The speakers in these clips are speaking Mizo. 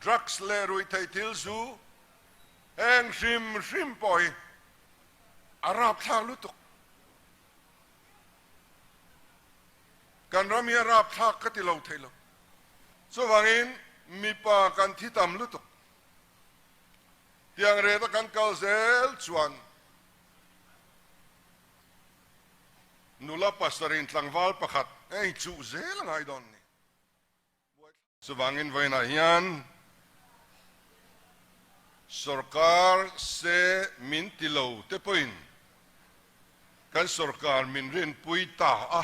Drugs leh ruihtheih thil zu heng hrim hrim pawh hi a rapthlak lutuk. Kan ram hi a rapthlak ka ti lo thei lo. Chuvangin mipa kan thi tam lutuk. Tiang reta kan kal zel chuan nula pasarih tlangval pakhat hei chuh zel a ngai dawn a ni. Chuvangin vawiinah hian sorkar se min ti lo te pawhin kan sorkar min rinpui ta a,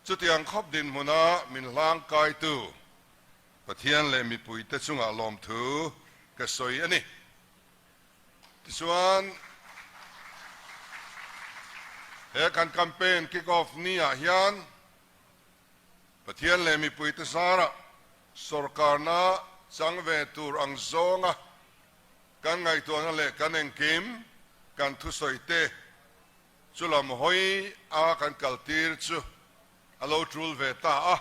chutiang khawp dinhmuna min hlangkaitu Pathian leh mipuite chungah lawmthu ka sawi a ni. Tichuan, he kan campaign kick off ni ah hian Pathian leh mipuite zarah sorkarna chang ve tur ang zawnga kan ngaihtuahna leh kan engkim kan thusawi te chu lam hawi a kan kaltir chu a lo tul ve ta a.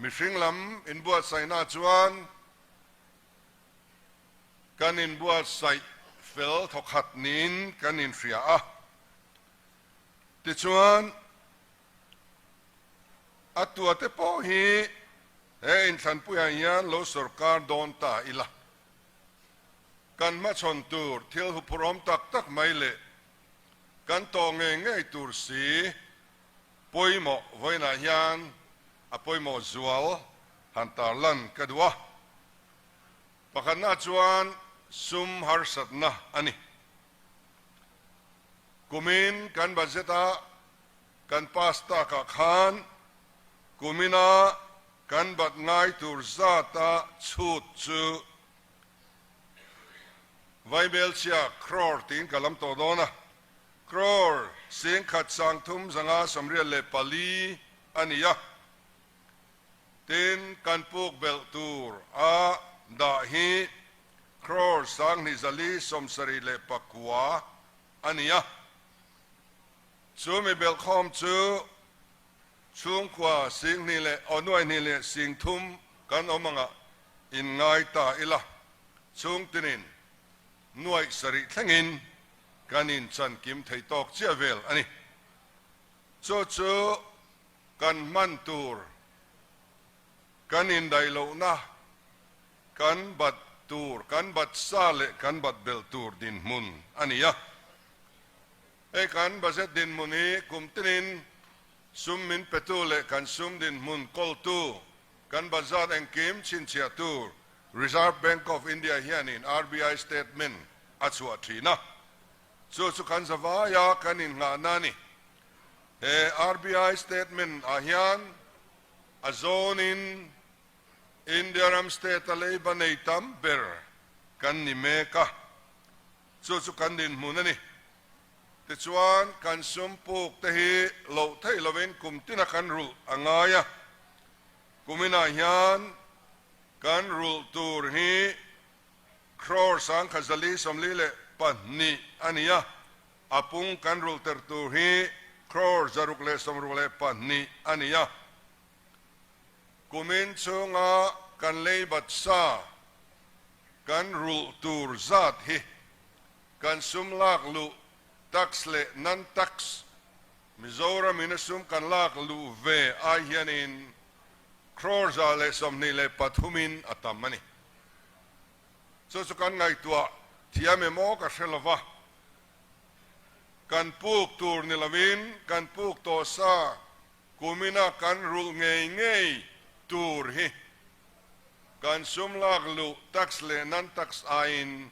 Mihring lam inbuatsaihna chuan kan inbuatsaih fel thawkhat niin kan inhria a. Tichuan, a tuate pawh hi he inthlanpuiah hian lo sorkar dawn ta ila, kan hmachhawn tur thil huphurhawm tak tak mai leh kan tawh ngei ngei tur si pawimawh vawiinah hian a pawimawh zual han tarlan ka duh a. Pakhatna chuan sum harsatna a ni. Kumin kan budget a kan pass takah khan kumina kan bat ngai tur zata chhut chu Vaibelchhia crore tiin ka lam tawh dawn a, crore 10,000 384 a ni a. Tin, kan puk belh tur a dah hi crore 2479 a ni a. Chu mi belhkhawm chu chhungkua 2,000 leh aw nuaihnih leh 3,000 kan awm angah inngai ta ila, chhungtinin nuaih sarih thlengin kan inchan kim thei tawk chiah vel a ni. Chu chu kan hman tur kan indaih lohna, kan bat tur, kan bat sa leh kan bat belh tur dinhmun a ni a. Hei kan budget dinhmun hi kum tinin sum min petu leh kan sum dinhmun kawltu, kan bazar engkim chhinchhiah tur Reserve Bank of India hianin RBI statement a chhuah thin a. Chu chu kan zavaia kan innghahna a ni. He RBI statement ah hian a zawnin India ram state a leiba nei tam ber kan ni mek a, chu chu kan dinhmun a ni. Tichuan, kan sum puk te hi loh theih lovin kum tina kan rulh a ngai a, kuminah hian kan rulh tur hi crore 1442 a ni a, a pung kan rulh ter tur hi crore 662 a ni a. Kumin chhunga kan leibat sa kan rulh tur zat hi kan sum lak luh tax leh non-tax Mizoram in a sum kan lak luh ve ai hianin crore 123 in a tam a ni. Chu chu kan ngaihtuah thiam em aw ka hre lova, kan puk tur ni lovin kan puk tawh sa Kumina kan rulh ngei ngei tur hi kan sum lak luh tax leh non-tax aiin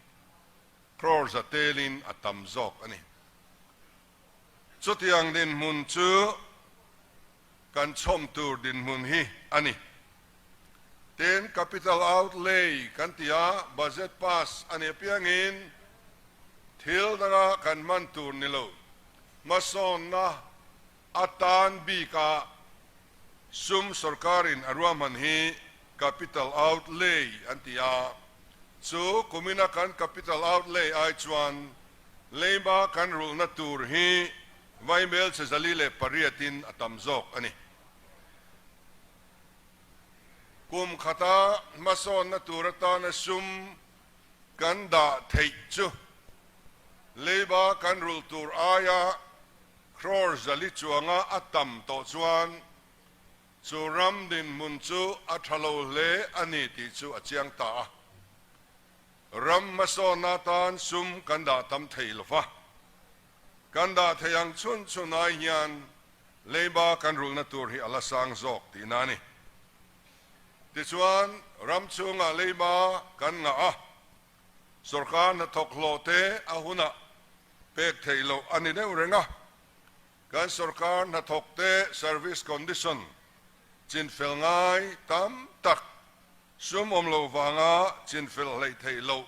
crore za telin a tam zawk a ni. Chutiang dinhmun chu kan chhawm tur dinhmun hi a ni. Tin, capital outlay kan ti a, budget pass a nih apiangin thil danga kan hman tur ni lo, hmasawnna A tan bikah sum sorkarin a ruahman hi capital outlay an ti a, chu kumina kan capital outlay ai chuan leiba kan rulhna tur hi vaimel che 408 in a tam zawk a ni. Kum khata hmasawnna tur atana sum kan dah theih chu leiba kan rulh tur aia crore zali chuanga a tam tawh chuan chu ram dinhmun chu a tha lo hle a ni tih chu a chiang ta a. Ram hmasawnna atan sum kan dah tam thei lo va, kan dah thei ang chhun chhun ai hian leiba kan rulhna tur hi a la sang zawk tihna a ni. Tichuan, ram chhungah leiba kan ngah a, sorkar hnathawk hlawh te a hunah pek theih loh a ni deuh reng a. Kan sorkar hnathawk te service condition chinfel ngai tam tak sum awm loh vanga chinfel hleih theih loh,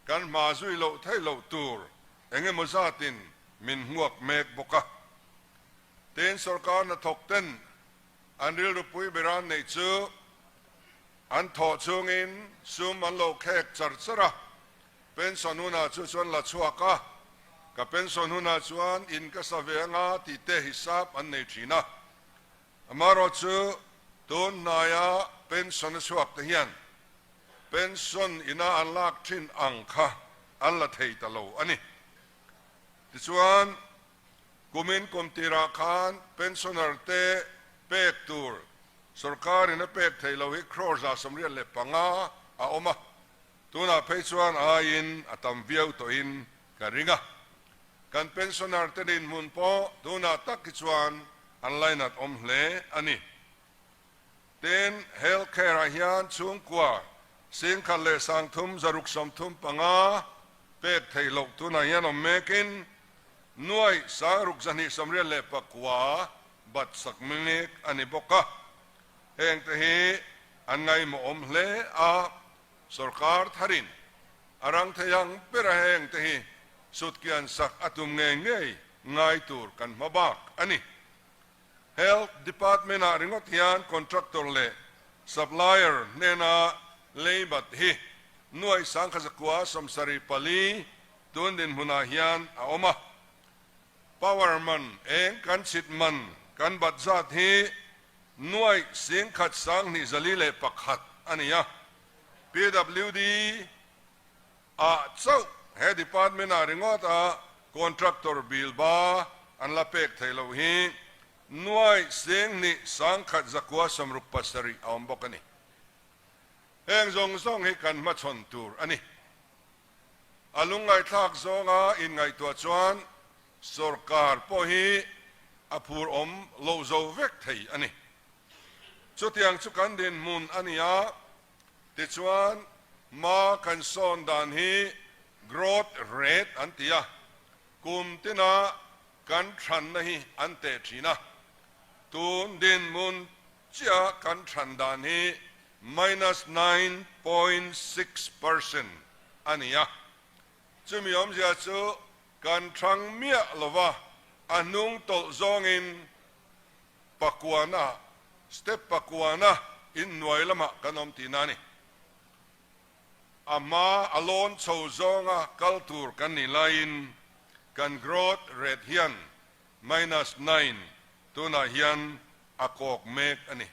kan hma zui loh theih loh tur eng emaw zatin min hmuak mek bawk a. Tin, sorkar hnathawk ten an rilru pui bera neih chu an thawh chungin sum an lo khek char char a, pension hunah chu chuan la chhuak a, ka pension hunah chuan in ka sa ve anga tih te hisap an nei thin a. Amaherawh chu tun hnaia pension a chhuak te hian pension ina an lak thin ang kha an la thei ta lo a ni. Tichuan, Kumin kum tirah khan pensioner te pek tur sorkarin a pek theih loh hi crore 185 a awm a, tunah phei chuan aiin a tam viau tawhin ka ring a. Kan pensioner te dinhmun pawh tunah tak hi chuan an lainat awm hle a ni. Tin, health care ah hian chhungkua 1335 pek theih loh tunah hian awm mekin nuai 6289 bat sak mek a ni bawk a. Heng te hi an ngaihmawhawm hle a, sorkar tharin a rang thei ang bera heng te hi sutkian sak a tum ngei ngei ngai tur kan hma bak a ni. Health Department ah ringawt hian contractor leh supplier hnena lei bat hi nuai 1174 tun dinhmunah hian a awm a. Power man eng kan chhit man kan bat zat hi nuai 12,201 a ni a. PWD ah chauh he department ah ringawt a contractor bill ba an la pek theih loh hi nuai 21,167 a awm bawk a ni. Heng zawng zawng hi kan hmachhawn tur a ni. A lungngaihthlak zawnga inngaihtuah chuan sorkar pawh hi a phur awm lo zo vek thei a ni. Chutiang chu kan dinhmun a ni a, Tichuan, hma kan sawn dan hi growth rate an ti a, kum tina kan thlanna hi an teh thin a. Tun dinhmun chiah kan thlan dan hi minus 9.6% a ni a. Chumi awmzia chu kan thlang miah lova, a hnung tawlh zawngin Pakuana, step pakuana inhnuai lamah kan awm tihna a ni. A hma a lawn chho zawnga kal tur kan nih laiin kan growth rate hian minus nine tunah hian a kawk mek a ni.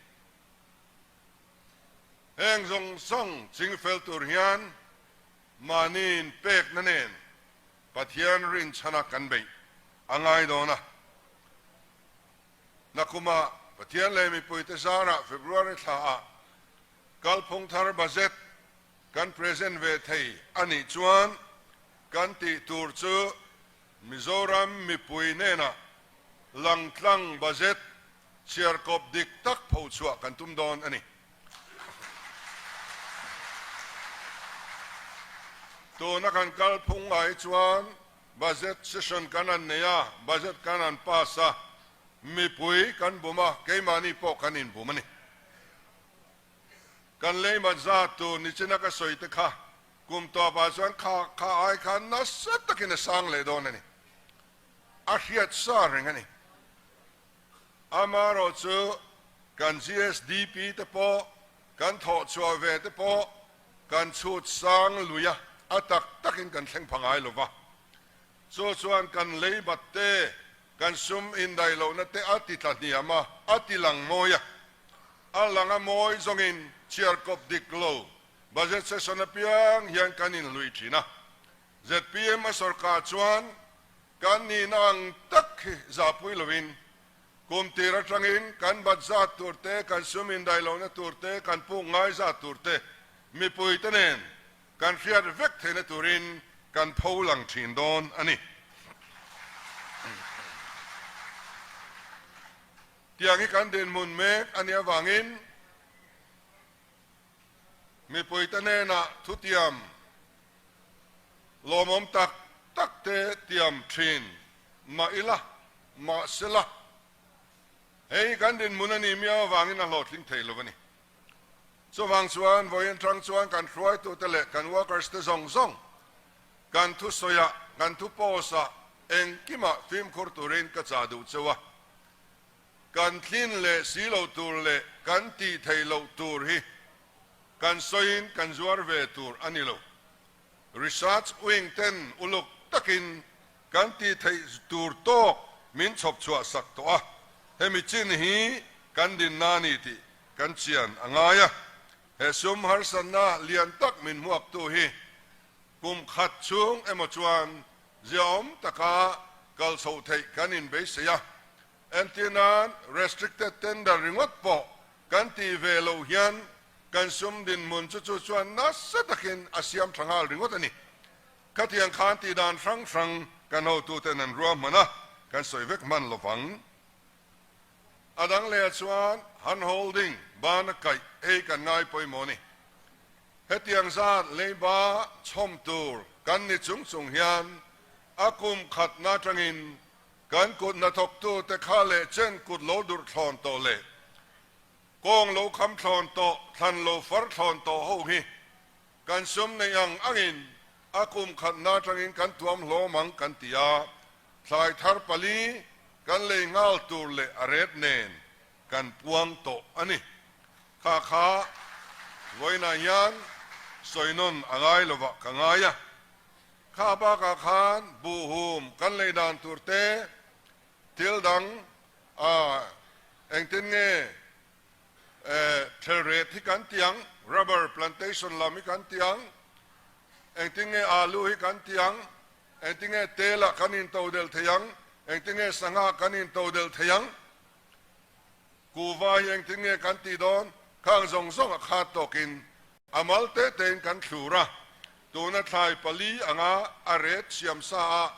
Heng zawng zawng chingfel tur hian mahniin pekna nen Pathian rinchhana kan beih a ngai dawn a. Nakuma Pathian leh mipuite zarah February thlaah kalphung thar budget kan present ve thei a nih chuan kan tih tur chu Mizoram mipui hnenah langtlang budget chhiarkawp dik tak phochhuah kan tum dawn a ni. Tuna kan kalphung ah hi chuan Budget session kan han nei a, budget kan han pass a, mipui kan bum a, keimahni pawh kan inbum a ni. Kan leimat zat tur nichina ka sawi te kha kum tawpah chuan kha kha ai khan nasa takin a sang leh dawn a ni. A hriat sa reng a ni. Amaherawh chu kan GSDP te pawh, kan thawhchhuah ve te pawh kan chhut sang lui a, a tak takin kan thleng pha ngai lo va. Chu chuan kan leibat te, kan sum indaih lohna te a ti tla hniam a, a ti lang mawi a. A lang a mawi zawngin chhiar kawp dik lo budget session apiang hian kan inhlui thin a. Zpm a sorkar chuan kan nihna ang tak hi zahpui loin kum tir atangin kan bat zat tur te, kan sum indai lohna tur te, kan puk ngai zat tur te mipuite nen kan hriat vek theihna turin kan pho lang thin dawn a ni. Tiang hi kan dinhmun mek a nih avangin mipuite hnenah thutiam lawmawm tak tak te tiam thin mah ila, mahsela hei kan dinhmun a nih miau avangin a hlawhtling thei lo a ni. Chuvang chuan vawiin tang chuan kan hruaitute leh kan workers te zawng zawng kan thusawiah, kan thu post ah engkimah fimkhur turin ka chah duh cheu a. Kan thlin leh si lo tur leh kan tih theih loh tur hi kan sawiin kan zuar ve tur a ni lo. Research wing ten uluk takin kan tih theih tur tawk min chhawp chhuah sak tawh a, hemi chin hi kan dinna a ni tih kan chian a ngai a. He sum harsatna lian tak min hmuaktu hi kum khat chhung emaw chuan ziaawm taka kal chhoh theih kan inbeisei a. Entir nan restricted tender ringawt pawh kan tih ve loh hian kan sum dinhmun chu chu chuan nasa takin a siam tha nghal ringawt a ni. Khatiang khan tih dan hrang hrang kan hotuten an ruahman a, kan sawi vek hman lovang. A dang leh chuan hand holding bana kaih ei kan ngai pawimawh a ni. Hetiang zat leiba chhawm tur kan ni chung chung hian a kum khatna atangin kan kut hnathawktute kha leh chen kut lo durh thlawn tawh leh kawng lo kham thlawn tawh, thlan lo far thlawn tawh ho hi kan sum neih ang angin a kum khatna atangin kan tuam hlawm ang kan ti a, thlai thar pali kan lei nghal tur leh a ret nen kan puang tawh a ni. Kha kha vawiinah hian sawi nawn a ngai lovah ka ngai a. Kha bakah khan buhhum kan lei dan tur te, thil dang a engtin nge thelret hi kan ti ang, rubber plantation lam hi kan ti ang, engtin nge alu hi kan ti ang, engtin nge telah kan intodelh thei ang, engtin nge sangha kan intodelh thei ang, kuhva hi engtin nge kan tih dawn, khang zawng zawng a khat tawkin a mal te tein kan thlur a, tuna thlai pali anga a ret siam sa a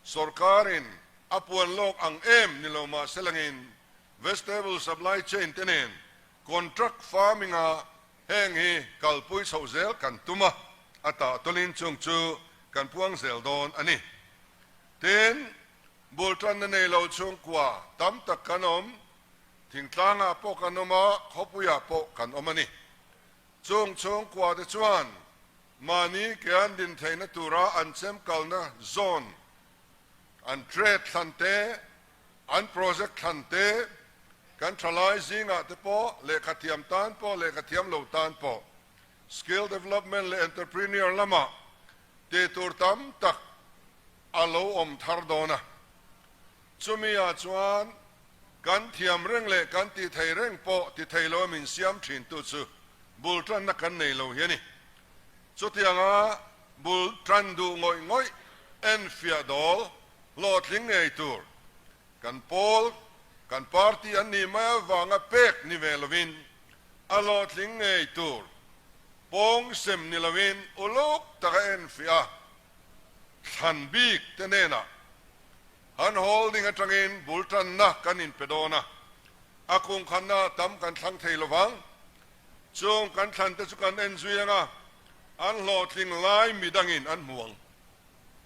Sorkarin a puan lawk ang em ni lo mah selangin vegetable supply chain te nen contract farming a heng hi kalpui chhoh zel kan tum a, a tah tawlin chung chu kan puang zel dawn a ni. Tin, bul tanna nei lo chhungkua tam tak kan awm, thingtlangah pawh kan awm a, khawpuiah pawh kan awm a ni. Chung chhungkua te chuan mahni ke an din theihna tura an chemkalna zone, an trade thlan te, an project thlan te, kan thalai zingah te pawh lehkha thiam tan pawh lehkha thiam lo tan pawh skill development leh entrepreneur lamah tih tur tam tak a lo awm thar dawn a. Chumi ah chuan kan thiam reng leh kan tih thei reng pawh ti thei lo a min siam thin tu chu bul tanna kan nei lo hi a ni. Chutianga bul tan duh ngawih ngawih en fiah dawl hlawhtling ngei tur kan pawl, kan party an nih mai avanga pek ni ve lovin a hlawhtling ngei tur pawng sem ni lovin uluk taka en fiah a thlan bik te hnenah Han holding atangin bul tanna kan inpe dawn a, a kungkhanna tam kan thlang thei lovang. Chung kan thlan te chu kan en zui anga, an hlawhtling lai midangin an hmu ang.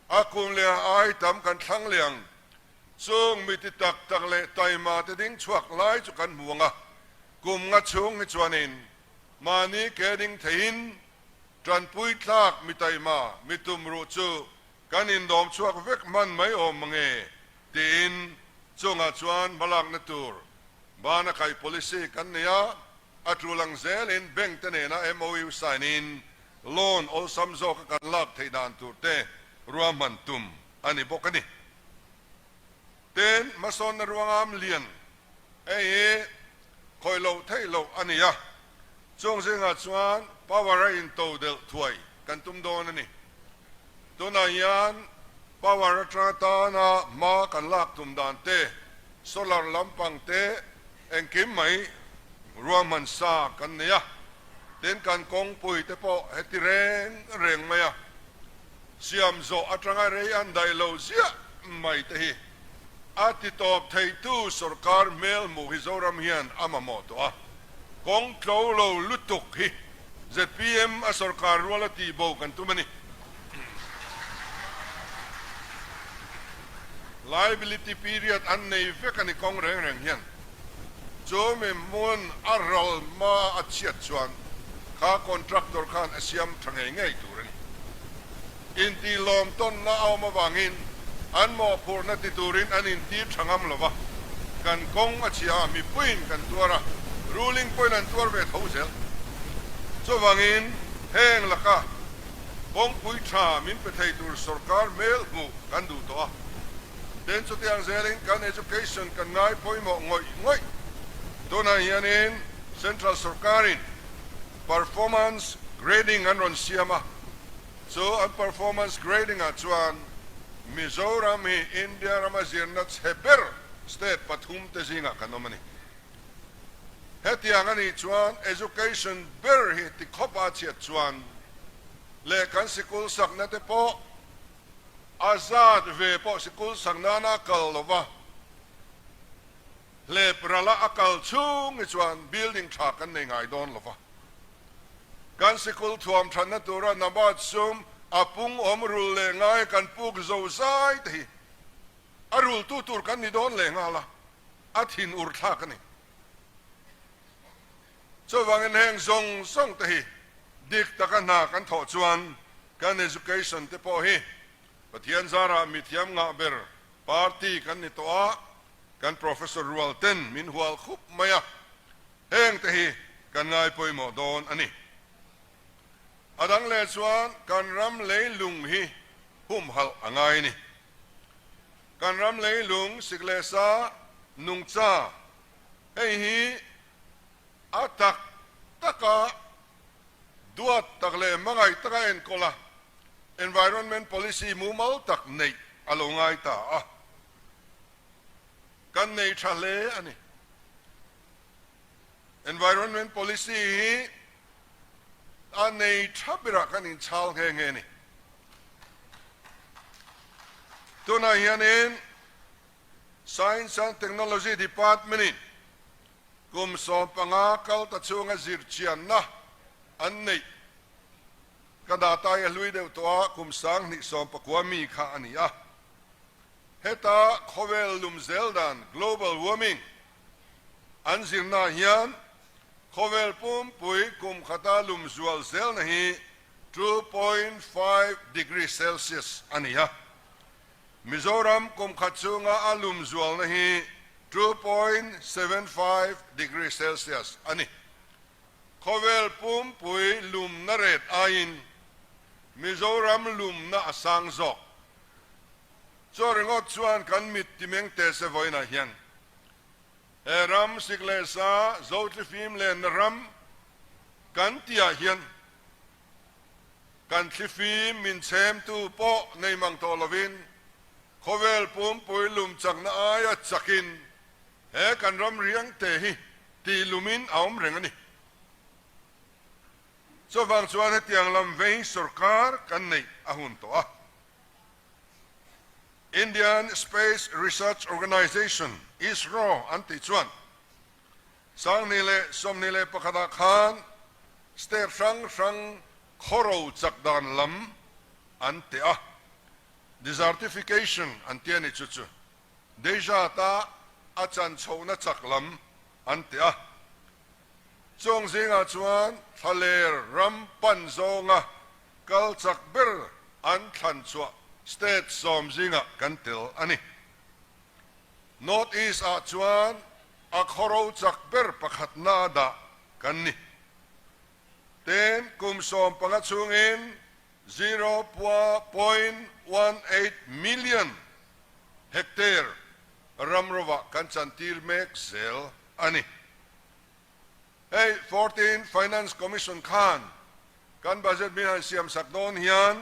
A kum leh a ai tam kan thlang leh ang. Chung mi ti tak tak leh taima te ding chhuak lai chu kan hmu ang a, kum nga chhung hi chuanin mahni ke ding theihin tanpui tlak mi taima mi tumruh chu Kan indawm chhuak vek hman mai awm mange tiin chungah chuan hmalakna tur bana kai policy kan nei a, a tul ang zelin bank te nena MOU sign in loan awlsam zawka kan lak theih dan tur te ruahman tum a ni bawk a ni. Tin, hmasawnna ruangam lian hei hi khawih loh theih loh a ni a. Chung zingah chuan power a intodelh thuai kan tum dawn a ni. Tunah hian power atanga tana hma kan lak tum dan te, solar lampang te engkim mai ruahman sa kan nei a, tin kan kawngpui te pawh heti reng reng mai a, siam zawh atanga rei an daih lo ziah mai te hi a ti tawp theitu sorkar hmel hmuh hi Zoram hian a mamawh tawh a, kawng tlo lo lutuk hi zpm a sorkar rual a tih bo kan tum a ni. Liability period an nei vek a ni kawng reng reng hian. Chu mi hmun a ral hma a chhiat chuan kha contractor khan a siam tha ngei ngei tur a ni. Intih lawm tawnna a awm avangin an mawhphurhna ti turin an intir tha ngam lo va, kan kawng a chhia a, mipuiin kan tuar a, ruling pawhin an tuar ve tho zel. Chuvangin heng laka kawngpui tha min pe thei tur sorkar hmel hmuh kan duh tawh a, Tin chutiang zelin kan education kan ngai pawimawh ngawih ngawih. Tunah hianin Central sorkarin performance grading an rawn siam a, chu an performance grading ah chuan Mizoram hi India rama zirna chhe ber state pathum te zingah kan awm a ni. Hetiang a nih chuan education ber hi tikhawp a chhiat chuan leh kan sikul sakna te pawh A zat ve pawh sikul sak nana a kal lo va, hlep rala a kal chhung hi chuan building tha kan nei ngai dawn lo va. Kan sikul thuam thatna tura Nabat sum a pung awm rul leh ngai kan puk zo zai te hi a rultu tur kan ni dawn leh nghal a, a thin ur thlak a ni. Chuvangin heng zawng zawng te hi dik taka hna kan thawh chuan kan education te pawh hi Pathian zarah mithiam ngah ber party kan ni tawh a, kan professor rual ten min hual khup mai a, heng te hi kan ngai pawimawh dawn a ni. A dang leh chuan kan ram leilung hi humhalh a ngai a ni. Kan ram leilung sik leh sa nungcha hei hi A tak taka duat tak leh hmangaih taka enkawl a, environment policy mumal tak neih a lo ngai ta a, kan nei tha hle a ni. Environment policy hi a nei tha berah kan inchhal nghe nghe a ni. Tunah hianin Science and Technology Department-in Kum 15 kal ta chhunga zirchianna an neih ka data hi a hlui deuh tawh a, kum 2019 mi kha a ni a. Heta khawvel lum zel dan, global warming, an zirna hian khawvel pumpui kum khata lum zual zelna hi 2.5 degree Celsius a ni a. Mizoram kum khat chhunga a lum zualna hi 2.75 degree Celsius a ni. Khawvel pumpui lumna ret aiin Mizoram lumna a sang zawk. Chaw ringawt chuan kan mit timeng teh se vawiinah hian he ram sik leh sa Zothlifim lenna ram kan tihah hian Kan thlifim min chhemtu pawh nei mang tawh lovin khawvel pumpui lum chakna aia chakin he kan ram riangte hi tih lumin a awm reng a ni. Chuvang chuan hetiang lam vei sorkar kan neih a hun tawh a. Indian Space Research Organisation, ISRO, an tih chuan 2021 ah khan state hrang hrang khawro chak dan lam an teh a, desertification an ti a ni chu chu desert a a chan chhohna chak lam an teh a. Chung zingah chuan thlaler ram pan zawnga kal chak ber an thlan chhuah state sawm zingah kan tel a ni. North East ah chuan a khawro chak ber pakhatna dah kan ni. Tin, kum 15 chhungin 0.18 million hectare ram rovah kan chantir mek zel a ni. Hei Fourteen Finance Commission khan kan budget min han siam sak dawn hian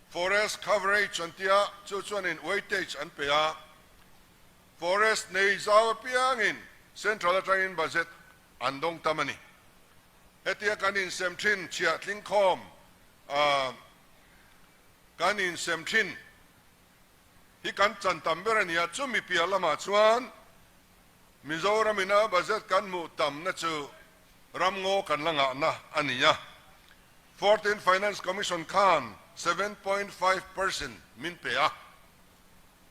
forest coverage an tia, chu chuanin weightage an pe a, forest nei zau apiangin central atangin budget an dawng tam a ni. Hetia kan insem thin chhiah tlingkhawm kan insem thin hi kan chan tam ber a ni a, chumi piah lamah chuan Mizoram ina budget kan hmuh tamna chu ramngaw kan la ngahna a ni a, Fourteenth Finance Commission khan 7.5% min pe a,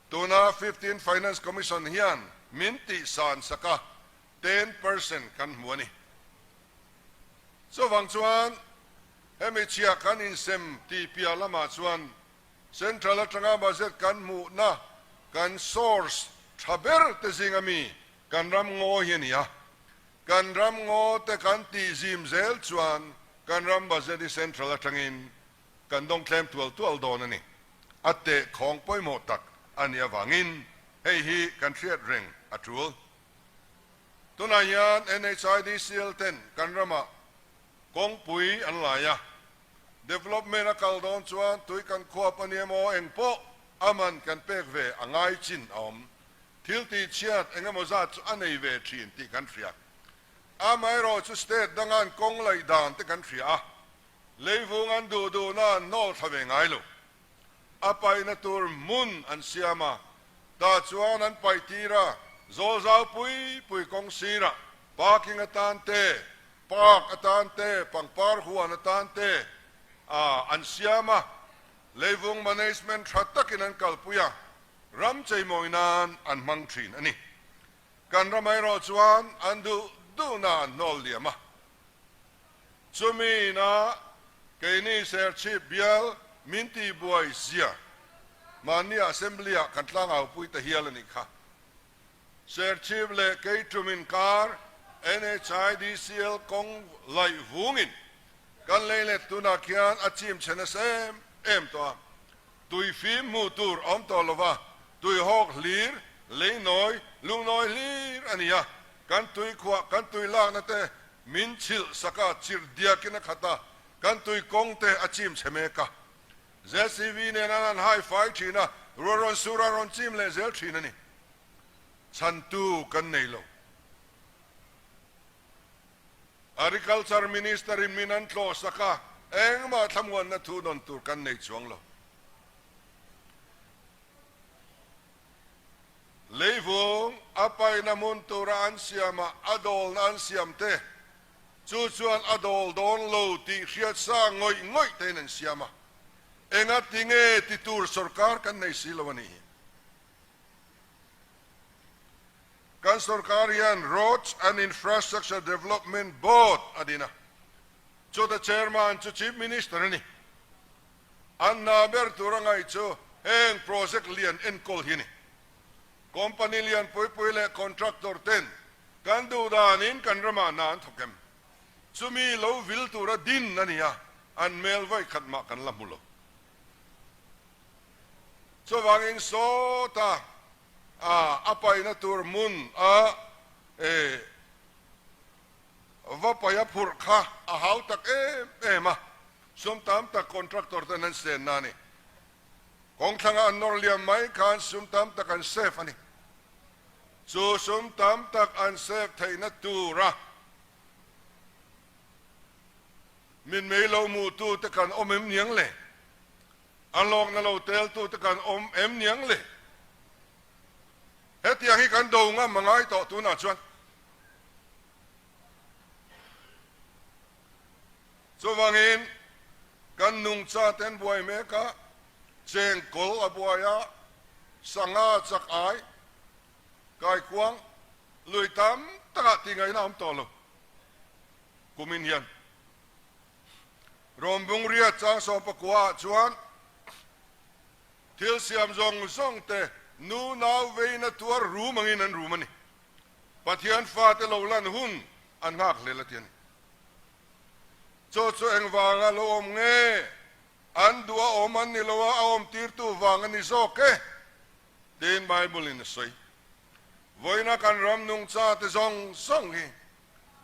tuna Fifteenth Finance Commission hian min tihsan sak a, 10% kan hmu a ni. Chuvang chuan hemi chhiah kan insem tih piah lamah chuan Central atanga budget kan hmuhna kan source tha ber te zinga mi kan ram ngaw hi a ni a. Kan ram ngaw te kan tih zim zel chuan kan ram budget hi Central atangin kan dawng tlem tual tual dawn a ni. A teh khawng pawimawh tak a nih avangin hei hi kan hriat reng a tul. Tunah hian NHIDCL ten kan ramah kawngpui an lai a, Development a kal dawn chuan tui kan khuap a ni emaw engpawh a man kan pek ve a ngai chin a awm. Thil tih chhiat eng emaw zat chu a nei ve thin tih kan hria. Amaherawh chu state danga an kawng laih dan te kan hria a, leivung an duh duhna an hnawl thla ve ngai lo. A paihna tur hmun an siam a, tah chuan an paih tir a, zawl zau pui pui kawng sirah parking atan te, Park atan te, pangpar huan atan te an siam a, leivung management tha takin an kalpui a, ram cheimawi nan an hmang thin a ni. Kan ram erawh chuan an duh duhna an hnawl liam a. Chumi ina keini Serchhip bial min tihbuai zia mahni Assembly-ah kan tlangaupui ta hial a nih kha. Serchhip leh Keitum inkar NHIDCL kawng laih vungin kan lei let tunah khian a chim chhe nasa em em tawh a, tui fim hmuh tur a awm tawh lova, tui hawk hlir, lei nawi, lung nawi hlir a ni a, kan tui khuah, kan tui lakna te min chhilh sak a, chirh diakin a khat a, kan tui kawng te a chim chhe mek a. ZCV nen an han hai fai thin a, ruah rawn sur a rawn chim leh zel thin a ni. Chhantu kan nei lo. Agriculture Minister in min an tlawh sak a, engmah thlamuanna thu nawn tur kan nei chuang lo. Leivung a paihna hmun tura an siamah a dawlna an siam te, Chu chuan a dawl dawn lo tih hriat sa ngawih ngawih tein an siam a, enga ti nge ti tur sorkar kan nei si lo a nih hi. Kan sorkar hian Roads and Infrastructure Development Board a din a, chuta chairman chu Chief Minister a ni. An hna ber tur a ngaih chu heng project lian enkawl hi a ni. Company lian pui pui leh contractor ten Kan duh danin kan ramah hna an thawk em? Chumi lo vil tura din a ni a, an hmel vawi khat mah kan la hmu lo. Chuvangin sawta a paihna tur hmun a e va paih a phurh kha a hau tak em em a, sum tam tak contractor ten an senna a ni. Kawng thlanga an nawr liam mai khan sum tam tak an save a ni. Chu sum tam tak an save theihna tura min mei lo hmuhtu te kan awm em niang le? A hlawkna lo teltu te kan awm em niang le? Hetiang hi kan do ngam a ngai tawh tunah chuan. Chuvangin kan nungcha ten buai mek a, chengkawl a buai a, sangha chak ai, kaikuang, lui tam takah tih ngaihna a awm tawh lo. Kumin hian Rawmbung riat chang 14 ah chuan thil siam zawng zawng te nu nau veina tuar rum angin an rum a ni. Pathian fate lo lan hun an nghak hlel a ti a ni. Chaw chu engvanga lo awm nge? An duh a awm an ni lo a, a awmtirtu vang a ni zawk e, tiin Bible-in a sawi. Vawiina kan ram nungcha te zawng zawng hi.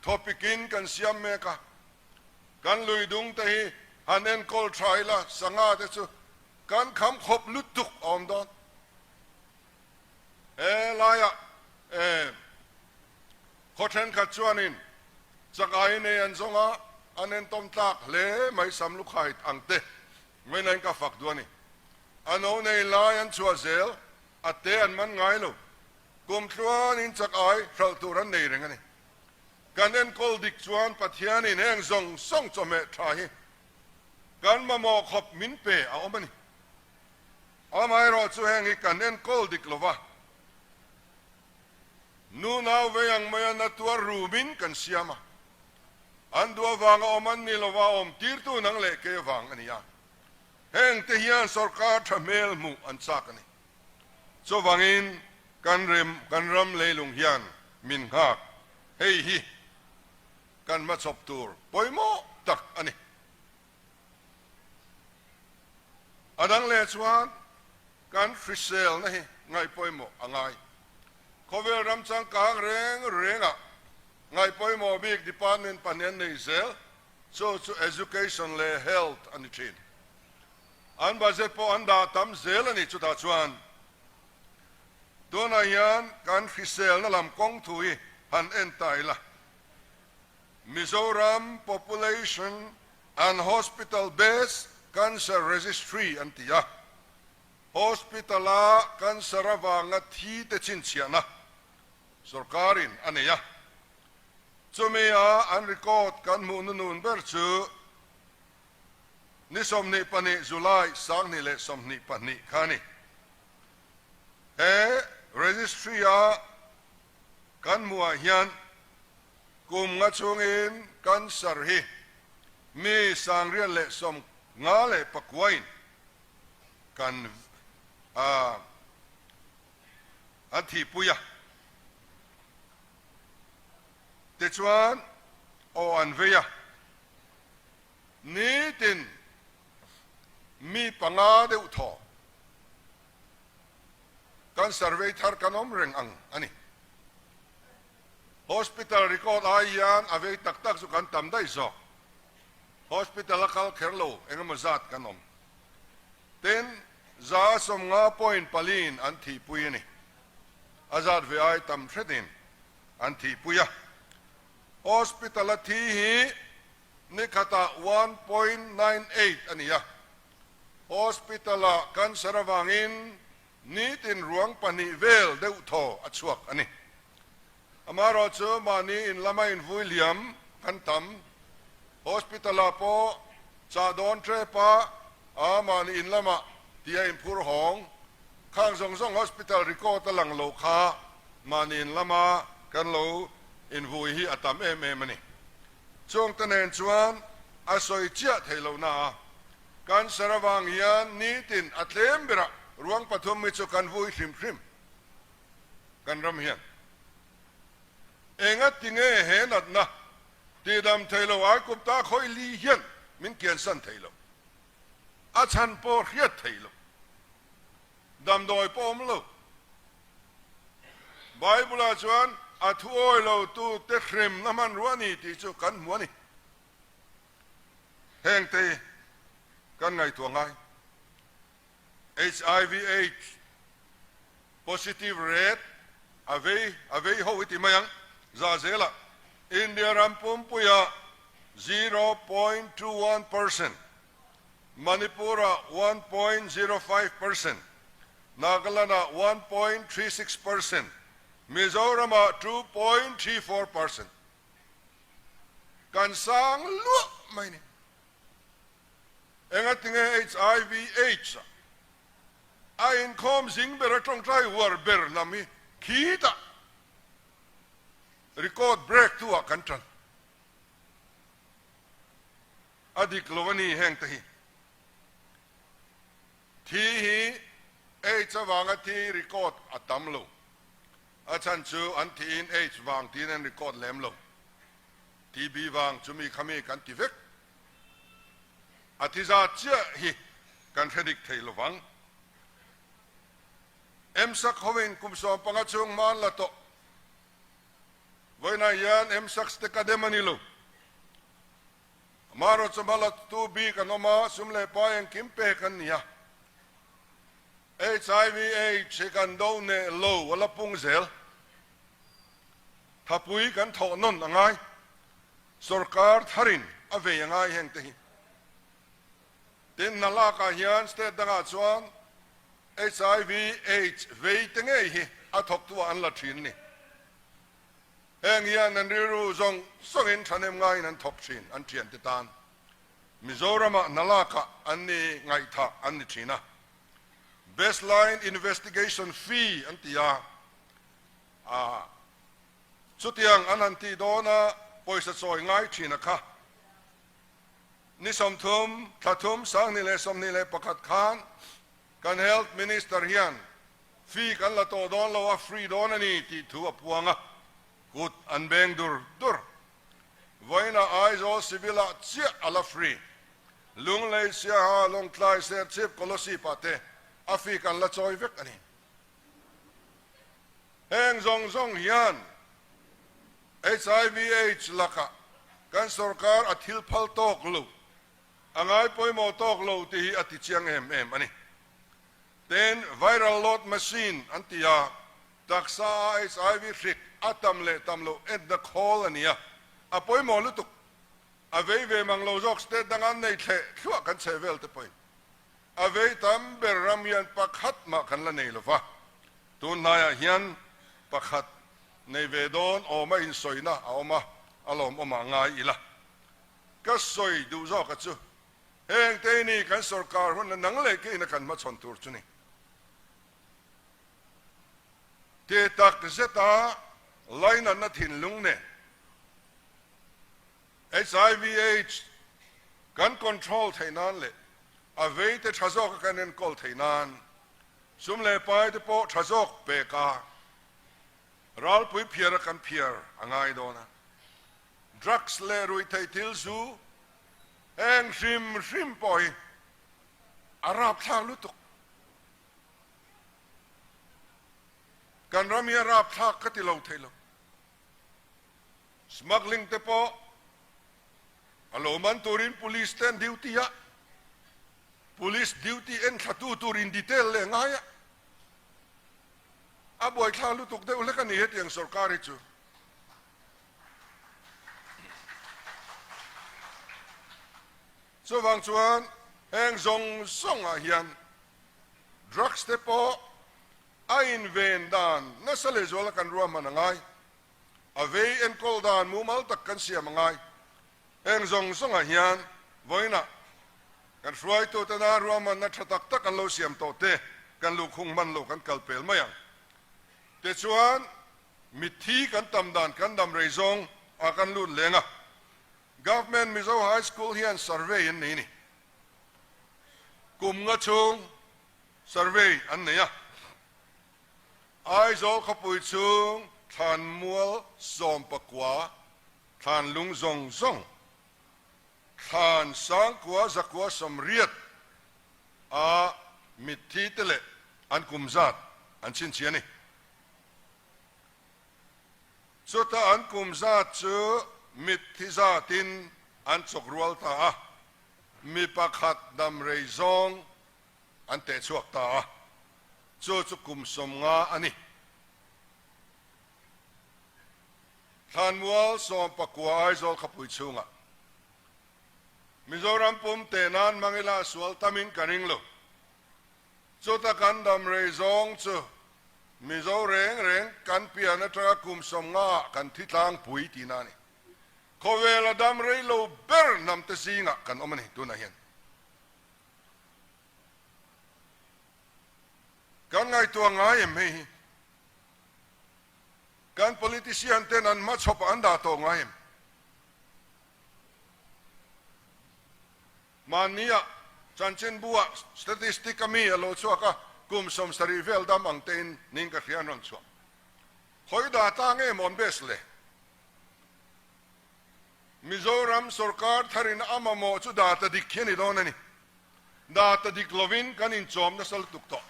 Thawpikin kan siam mek a, kan lui dung te hi han enkawl tha ila sangha te chu kan kham khawp lutuk a awm dawn. He laiah eh khaw thenkhat chuanin chakai nei an zawng a, an entawm tlak hle mai sam lukhai ang te vawiin ka fak duh a ni. A no nei lai an chhuah zel, a te an man ngai lo. Kum tluanin chakai hralh tur an nei reng a ni. Kan enkawl dik chuan Pathianin heng zawng zawng chawhmeh tha hi kan mamawh khawp min pe a awm a ni. Amaherawhchu heng hi kan enkawl dik lo va, nu nau vei ang maia na tuar rumin kan siam a, an duh avanga awm an ni lo va, awm tirtu nang leh kei avang a ni a. Heng te hian sorkar tha hmel hmuh an chak a ni. Chuvangin kan rem kan ram leilung hian min nghak, hei hi kan hmachhawp tur pawimawh tak a ni. A dang leh chuan kan hriselna hi ngaih pawimawh a ngai. Khawvel ram changkang reng rengah ngaih pawimawh bik department pahnih an nei zel, chu chu Education leh Health a ni thin. An budget pawh an dah tam zel a ni chutah chuan tunah hian kan hriselna lam kawng thu hi han en ta ila. Mizoram Population and Hospital Based Cancer Registry an ti a, Hospital-a cancer avanga thi te chhinchhiahna sorkarin a nei a. Chumi a an record kan hmuh nunun ber chu ni 22 July 2022 kha a ni. He registry-a kan hmuhah hian Kum nga chungin cancer hi mi 1059 in kan an thihpui a, tichuan aw an vei a, nitin mi panga deuh thaw cancer vei thar kan awm reng ang a ni. Hospital record ai hian a vei tak tak chu kan tam daih zawk. Hospital a kal kher lo engemaw zat kan awm. Tin, 50.4 in an thihpui a ni. A zat ve ai tam hretin an thihpui a. Hospital a thi hi nikhatah 1.98 a ni a. Hospital ah cancer avangin Nitin ruang pahnih vel deuh thaw a chhuak a ni. Amaherawhchu mahni in lama invui liam kan tam. Hospital-ah pawh chah dawn tep a, a mahni in lamah tia inphur hawng khang zawng zawng hospital record a lang lo kha mahni in lama kan lo invui hi a tam em em a ni. Chungte nen chuan a sawi chiah thei lo na a. Cancer avang hian nitin a tlem berah ruang pathum hi chu kan vui hrim hrim kan ram hian. Enga tinge he natna tihdam thei lo Aikupta khawi li hian min kiansan thei lo. A chhan pawh hriat thei lo. Damdawi pawh awm lo. Bible-ah chuan a thu awi lo tute hremna hmanrua a ni tih chu kan hmu a ni. Heng te kan ngaihtuah ngai. Hiv aids positive rate a vei a vei ho i ti mai ang. Za zelah India ram pumpuiah 0.21%, Manipur-ah 1.05%, Nagaland-ah 1.36%, Mizoram-ah 2.34%. Kan sang luah mai ni. Engatinge hiv aids a a inkhawm zing ber a tawngtai uar ber lam hi khitah record break tu ah kan tan. A dik lo a ni heng te hi. Thi hi aids avanga thi record a tam lo. A chhan chu an thihin aids vang tiin an record lem lo. TB vang chumi khami kan ti vek. A thi zat chiah hi kan hre dik thei lovang. Msak hovin kum 15 chhung hma an la tawh. Vawiinah hian MSACS te ka dem a ni lo. Amaherawhchu hma la tu bik an awm a, sum leh pai engkim pek an ni a. Hiv aids hi kan do neh lo a la pung zel. Thapui kan thawh nawn a ngai. Sorkar tharin a vei a ngai heng te hi. Tin, hna lakah hian state dangah chuan hiv aids vei te ngei hi a thawktu ah an la thin ni. Heng hian an rilru zawng zawngin thahnem ngaiin an thawk thin an thiante tan. Mizoramah hna lakah an ni ngaihthah an ni thin a. Baseline investigation fee an ti a, a chutiang an han tih dawna pawisa chawi ngai thin a kha. Ni 30, thla thum, 2021 khan kan Health Minister hian fee kan la tawh dawn lo a, free dawn a ni tih thu a puang a, kut an beng dur dur. Vawiinah Aizawl Civil ah chiah a la free. Lunglei, Siaha, Lawngtlai, Serchhip, Kolosip ah te a fee kan la chawi vek a ni. Heng zawng zawng hian HIV-Aids lakah kan sorkar a thil phal tawk lo, a ngai pawimawh tawk lo tih hi a ti chiang em em a ni. Tin, viral load machine an ti a, taksa a HIV hrik a tam leh tam loh entna khawl a ni a, a pawimawh lutuk. A vei ve mang lo zawk state danga an nei thleh thluah kan chhe vel te pawhin a vei tam ber ram hian pakhat mah kan la nei lo va, tun hnaiah hian pakhat nei ve dawn awma insawina a awm a, a lawmawmah ngai ila. Ka sawi duh zawka chu heng te ni kan sorkar hun a nang leh keina kan hmachhawn tur chu ni. Ti tak zeta lainatna thinlung nen HIV aids kan control theih nan leh a vei te tha zawka kan enkawl theih nan sum leh pai te pawh tha zawk pek a ralpui phiar a kan phiar a ngai dawn a. Drugs leh ruihtheih thil zu heng hrim hrim pawh hi a rapthlak lutuk. Kan ram hi a rapthlak ka ti lo thei lo. Smuggling te pawh a lo man turin police te an duty a, police duty en thla tu tur in detail leh ngai a, a buaithlak lutuk deuh hlek a ni hetiang sorkar hi chu. Chuvang chuan heng zawng zawng ah hian drugs te pawh a inven dan nasa lehzual a kan ruahman a ngai. A vei enkawl dan mumal tak kan siam a ngai. Heng zawng zawngah hian vawiinah kan hruaitute nan ruahmanna tha tak tak an lo siam tawh te kan luhkhung hman lo kan kal pel mai ang. Tichuan mitthi kan tam dan kan dam rei zawng ah kan lut leng a. Government Mizo High School hian survey an nei a ni. Kum nga chhung survey an nei a. Aizawl khawpui chhung thlanmual 19 thlan lung zawng zawng, thlan sangkua zakua 80 a mitthi te leh an kum zat an chhinchhiah a ni. Chuta an kum zat chu mitthi zatin an chawk rual ta a, mi pakhat dam rei zawng an teh chhuak ta a, chu chu kum 50 a ni. Thlanmual 19 Aizawl khawpui chhungah Mizoram pum teh nan hmang ila sual tamin ka ring lo. Chuta kan dam rei zawng chu Mizo reng reng kan pian atanga kum 50 ah kan thi tlangpui tihna a ni. Khawvela dam rei lo ber hnamte zingah kan awm a ni tunah hian. Kan ngaihtuah ngai em hei hi? Kan politician ten an hmachhawp ah an dah tawh ngai em? Mahni ah chanchinbu ah statistic a mi a lo chhuak a, kum 70 vel dam ang tein ning ka hria an rawn chhuah. Khawi data nge maw an base le? Mizoram sorkar tharin a mamawh chu data dik hi a ni dawn a ni. Data dik lovin kan inchawm nasa lutuk tawh.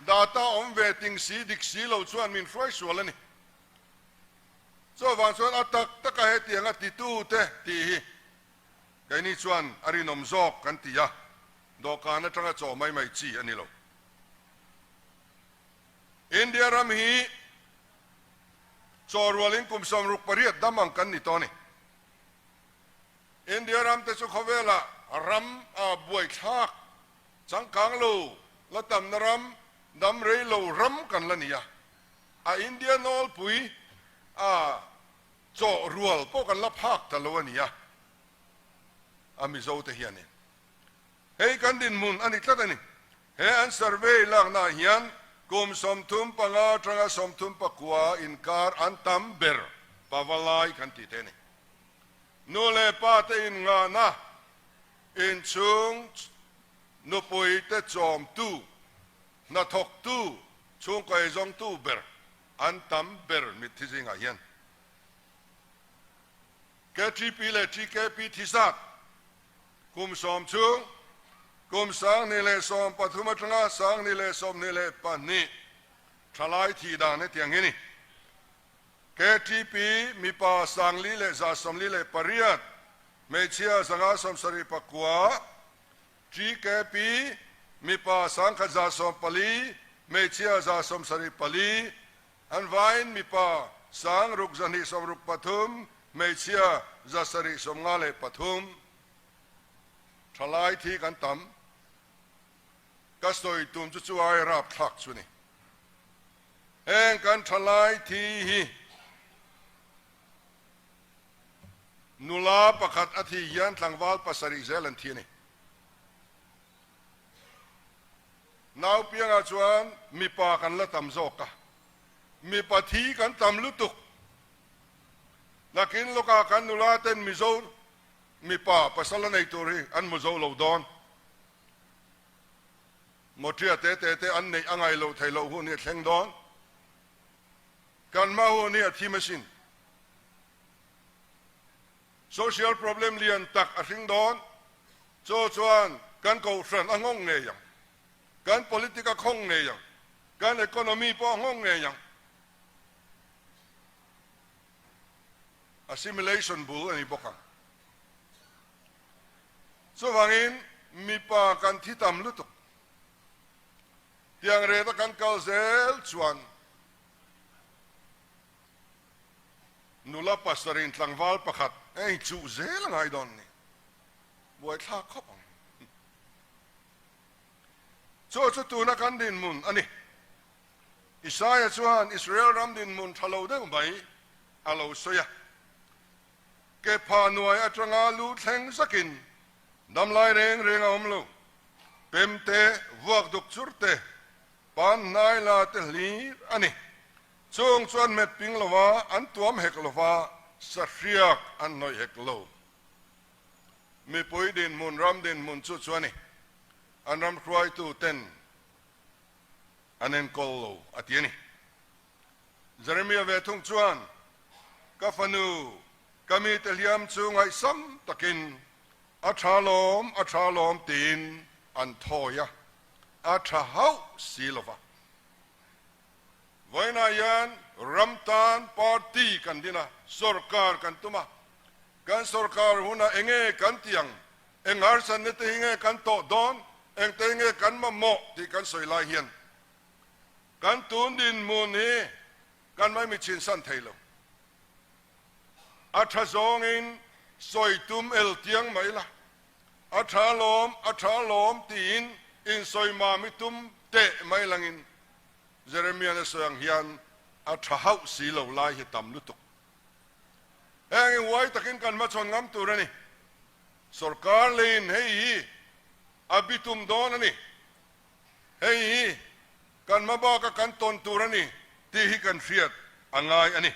Data awm ve ting si dik si lo chuan min hruai sual a ni. Chuvang chuan a tak taka hetianga titute tih hi keini chuan a rinawm zawk kan ti a, dawhkan atanga chaw mai mai chi a ni lo. India ram hi chaw rualin kum 68 dam ang kan ni tawh a ni. India ram te chu khawvela ram a buaithlak changkang lo la tamna ram, dam rei lo ram kan la ni a. A India nawlpui a chaw rual pawh kan la phak ta lo a ni a, a Mizo te hianin hei kan dinhmun a ni tlat a ni. He an survey laknaah hian kum 35 atanga 34 inkar an tam ber pavalai kan tih te a ni. Nu leh pa te inngahna inchhung nupui te chawmtu, hnathawktu, chhungkaw eizawngtu ber an tam ber mitthi zingah hian KTP leh TKP thi zat kum sawm chhung kum 2013 atanga 2022 thalai thih dan hetiang hi a ni. KTP mipa 4148, hmeichhia 579, TKP mipa 1114, hmeichhia 174, an vaiin mipa 6263, hmeichhia 753. Thalai thi kan tam. Ka sawi tum chu chu ai rapthlak chu ni. Heng kan thalai thi hi nula pakhat a thi hian tlangval pasarih zel an thi a ni. Nau piangah chuan mipa kan la tam zawk a, mipa thi kan tam lutuk. Nakin lawkah kan nula ten Mizo mipa pasal a nei tur hi an hmu zo lo dawn. Mawṭia te te te an neih a ngai loh theih loh hun hi a thleng dawn. Kan hma hun hi a thim asin. Social problem lian tak a hring dawn. Chaw chuan kan kohhran a nghawng ngei ang. Kan politic a khawng ngei ang. Kan economy pawh a nghawng ngei ang. Assimilation bul a ni bawk ang. Chuvangin mipa kan thi tam lutuk. Tiang reta kan kal zel chuan nula pasarin tlangval pakhat hei chuh zel a ngai dawn ni. Buaithlak khawp ang. Chu chu tuna kan dinhmun a ni. Isaia chuan Israel ram dinhmun tha lo deuh mai a lo sawi a. Ke pha nuai atanga lu thleng zakin damlai reng reng a awm lo. Pem te, vuak duk chur te, pan hnai la te hlir a ni. Chung chuan hmet ping lova an tuam hek lova sahriak an hnawih hek lo. Mipui dinhmun ram dinhmun chu chu a ni. An ram hruaitu ten an enkawl lo a ti a ni. Jeremia ve thung chuan, Ka fanu, ka mite hliam chu ngaihsam takin a tha lawm, a tha lawm tiin an thawi a, a tha hauh si lo va. Vawiinah hian ram tan party kan din a, sorkar kan tum a, kan sorkar hunah enge kan ti ang, eng harsatna te hi nge kan tawh dawn, engte hi nge kan mamawh tih kan sawi lai hian Kan tun dinhmun hi kan mai chinsan thei lo. A tha zawngin sawi tum el tiang mai la, a tha lawm, a tha lawm tiin insawi mam i tum teh mai langin Jeremiah-na sawi ang hian a tha hauh si lo lai hi tam lutuk. Heng hi huai takin kan hmachhawn ngam tur a ni. Sorkar leiin hei hi a bitum dawn a ni. Hei hi kan hma baka kan tawn tur a ni tih hi kan hriat a ngai a ni.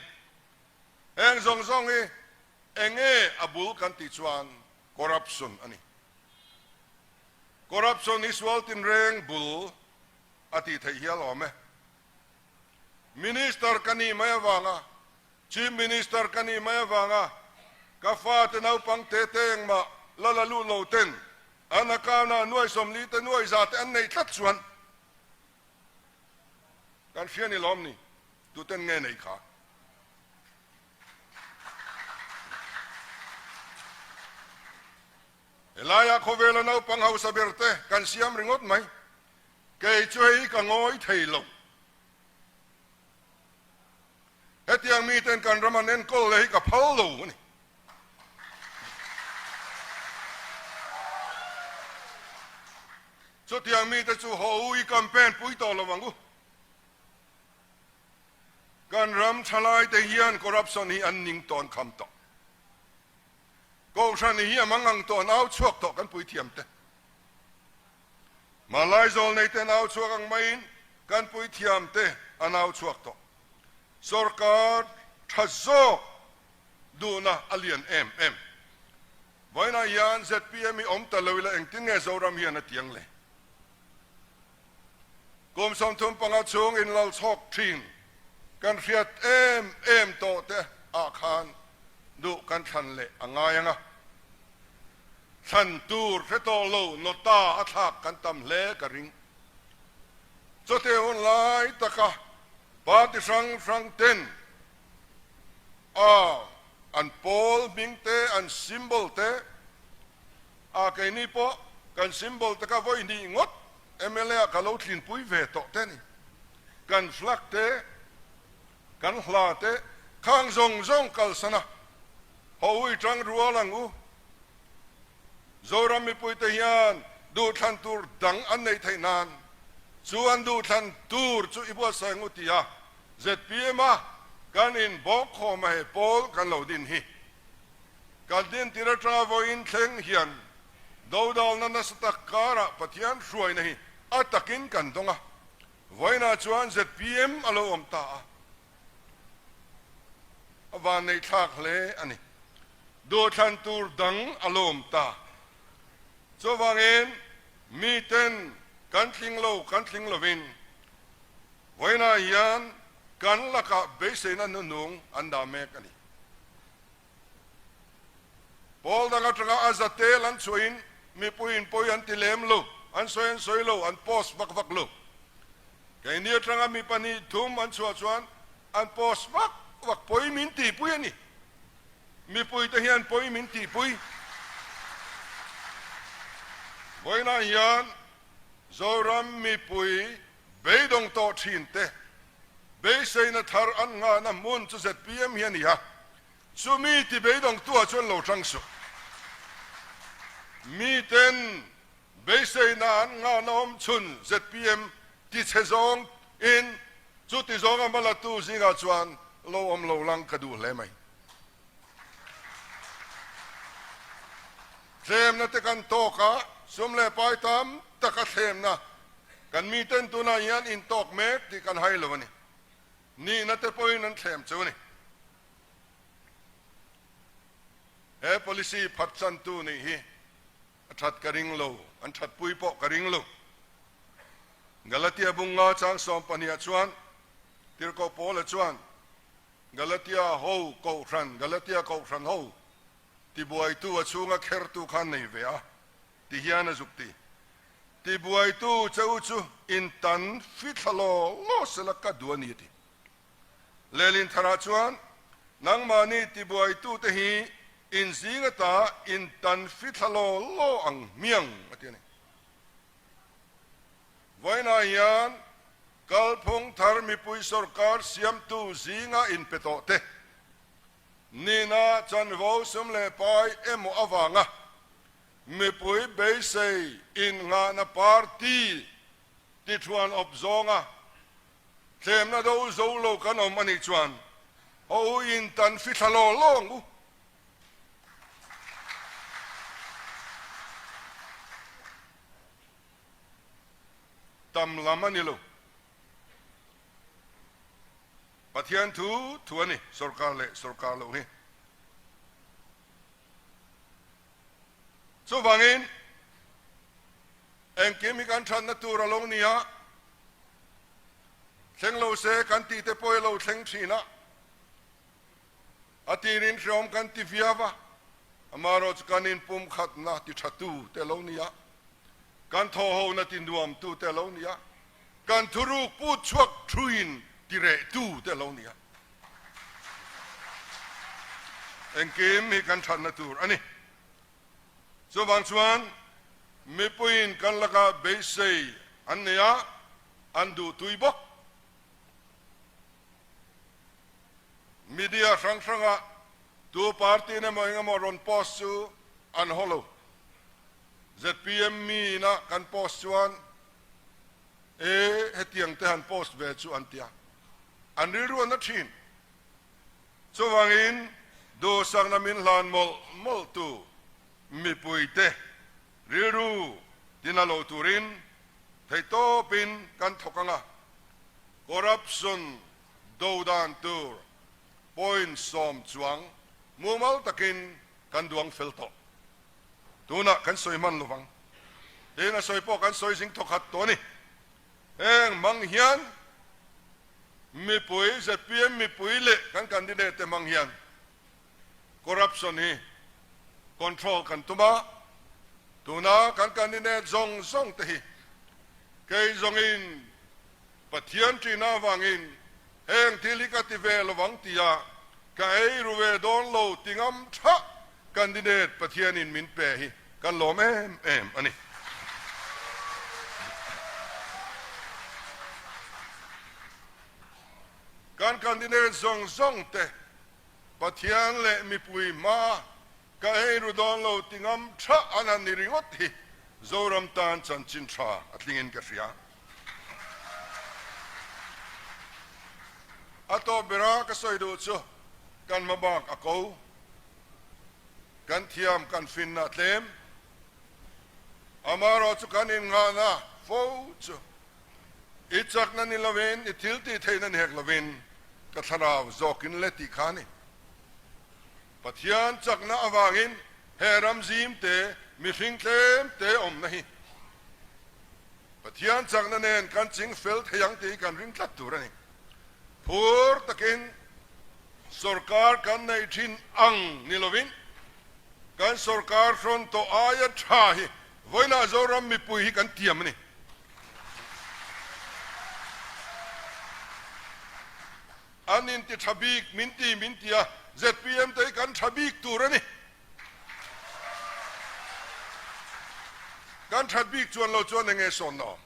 Heng zawng zawng hi eng nge a bul kan tih chuan corruption a ni. Corruption hi sual tinreng bul a tih theih hial awm e. Minister ka nih mai avanga, Chief Minister ka nih mai avanga ka fate naupang te te engmah la la lut lo ten An account-ah nuai 40 te nuai za te an neih tlat chuan kan hria ni lawm ni? Tuten nge nei kha? Helaia khawvela naupang hausa ber te kan siam ringawt mai. Kei chu hei ka ngawi thei lo. Hetiang miten kan ram an enkawl leh hi ka phal lo a ni. Chutiang mite chu haw u i campaign pui tawh lo ang u. Kan ram thalaite hian corruption hi an ning tawn kham tawh. Kohhran hi a mangang tawh an au chhuak tawh kan puithiam te. Malai zawlnei te an au chhuak ang maiin kan puithiam te an au chhuak tawh. Sorkar tha zawk duhna a lian em em. Vawiinah hian zpm hi awm ta lo ila engtin nge Zoram hian a tiang le? Kum 35 chhung inlal chhawk thin kan hriat em em tawh te ah khan duh kan thlan leh a ngai ang a. Thlan tur hre tawh lo nota a thlak kan tam hle ka ring. Chawte hun lai taka party hrang hrang ten a an pawl hming te, an symbol te, a keini pawh kan symbol te kha vawi hnih ngawt mla ah ka lo tlinpui ve tawh te a ni. Kan flag te, kan hla te khang zawng zawng kalsan a, haw ui tang rual ang u. Zoram mipuite hian duhthlan tur dang an neih theih nan chu an duhthlan tur chu i buatsaih ang u ti a, zpm a kan inbawkkhawm a he pawl kan lo din hi. Kan din tir atanga vawiin thleng hian dodalna nasa tak karah Pathian hruaina hi a takin kan dawng a, vawiinah chuan zpm a lo awm ta a, a vanneihthlak hle a ni. Duhthlan tur dang a lo awm ta. Chuvangin miten kan tling lo kan tling lovin vawiinah hian kan lakah beiseina hnuhnung an dah mek a ni. Pawl dang atanga a za tel an chhuahin mipuiin pawi an ti lem lo, an sawi an sawi lo, an post vak vak lo. Keini atanga mi pahnih thum an chhuah chuan an post vak vak, pawi min tihpui a ni. Mipuite hian pawi min tihpui. Vawiinah hian Zoram mipui beidawng tawh thin te beiseina thar an nghahna hmun chu zpm hi a ni a, chumi ti beidawngtuah chuan lo hrang suh. Miten beiseina an nghahna awm chhun zpm ti chhe zawng in chuti zawnga hmalatu zingah chuan lo awm lo lang ka duh hle mai. Thlemna te kan tawk a, sum leh pai tam taka thlemna kan miten tunah hian intawk mek tih kan hai lo a ni. Nihna te pawhin an thlem chu a ni. He policy phatsantu nih hi a that ka ring lo, an thatpui pawh ka ring lo. Galatia bunga chang 12 ah chuan Tirhkoh Paula chuan Galatia ho Kohhran, Galatia Kohhran ho tibuaitu a chhunga khertu kha an nei ve a, ti hian a zuk ti. Tibuaitu che u chu in tan fithla law law sela ka duh a ni a ti. Lehlin tharah chuan nangmahni tibuaitute hi in zing ata in tan fithla law law ang hmiang a ti a ni. Vawiinah hian kalphung thar mipui sorkar siamtu zinga inpe tawh te, nihna chanvo sum leh pai emaw avanga mipui beisei innghahna party tithuan awp zawnga thlemna do zo lo kan awm a nih chuan ho u in tan fithla law law ang u. Tam lam a ni lo. Pathian thu thu a ni, sorkar leh sorkar loh hi. Chuvangin, engkim hi kan thatna tur a lo ni a, thleng lo se kan tih te pawh hi a lo thleng thin a, a tirin hreawm kan ti viau a, amaherawhchu kan inpumkhatna ti thatu te a lo ni a, kan thawhhona ti nuamtu te a lo ni a, kan thuruk put chhuak thuin ti rehtu te a lo ni a. Engkim hi kan thatna tur a ni. Chuvang chuan mipuiin kan lakah beisei an nei a, an duhtui bawk. Media hrang hrangah tu party in emaw engemaw rawn post chu an haw lo. ZPM mi ina kan post chuan e hetiang te han post ve chu an tia. An rilru a na thin. Chuvangin duhsakna min hlan mawlh mawlh tu mipuite rilru tina lo turin theihtawpin kan thawk ang a, corruption do dan tur point 10 chuang mumal takin kan duang fel tawh. Tunah kan sawi hman lovang. Tin, a sawi pawh kan sawi zing thawkhat tawh a ni. Heng hmang hian mipui, zpm mipui leh kan candidate te hmang hian corruption hi control kan tum a, tuna kan candidate zawng zawng te hi kei zawngin Pathian ṭihna avangin heng thil hi ka ti ve lovang tia ka ei ru ve dawn lo ti ngam thah candidate Pathianin min pe hi kan lawm em em a ni. Kan candidate zawng zawng te Pathian leh mipui hmaa ka ei ru dawn lo ti ngam thah an han ni ringawt hi Zoram tan chanchin tha a tlingin ka hria. A tawp bera ka sawi duh chu kan hma bak a ko, kan thiam kan finna tlem, amaherawh chu kan innghahna fo chu i chakna ni lovin, i thil tih theihna ni hek lovin ka thlarau zawkin le tih kha a ni. Pathian chakna avangin he ram zim te, mihring tlem te awmna hi Pathian chakna nen kan ching fel thei ang tih hi kan ring tlat tur a ni. Phur takin sorkar kan neih thin ang ni lovin kan sorkar hrawn tawh aia tha hi vawiinah Zoram mipui hi kan tiam a ni. An inti tha bik min ti min ti a, zpm te hi kan tha bik tur a ni. Kan that bik chuan lo chuan enge sawn awm?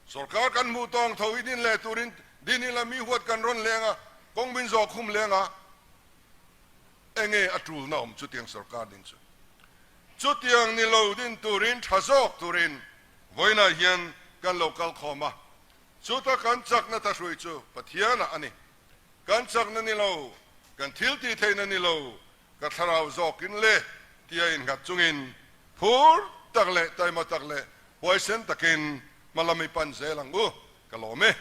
Sorkar kan hmuh tawng tho hi din leh turin din ila mi huat kan rawn leng a, kawng min zawh khum leng a, enge a tulna awm chutiang sorkar din chu? Chutiang ni lo din turin tha zawk turin vawiinah hian kan lo kal khawm a, chuta kan chakna thahrui chu Pathianah a ni. Kan chakna ni lo, kan thil tih theihna ni lo, ka thlarau zawkin le tia innghat chungin phur tak leh taima tak leh huaisen takin hma lam i pan zel ang u, ka lawm e.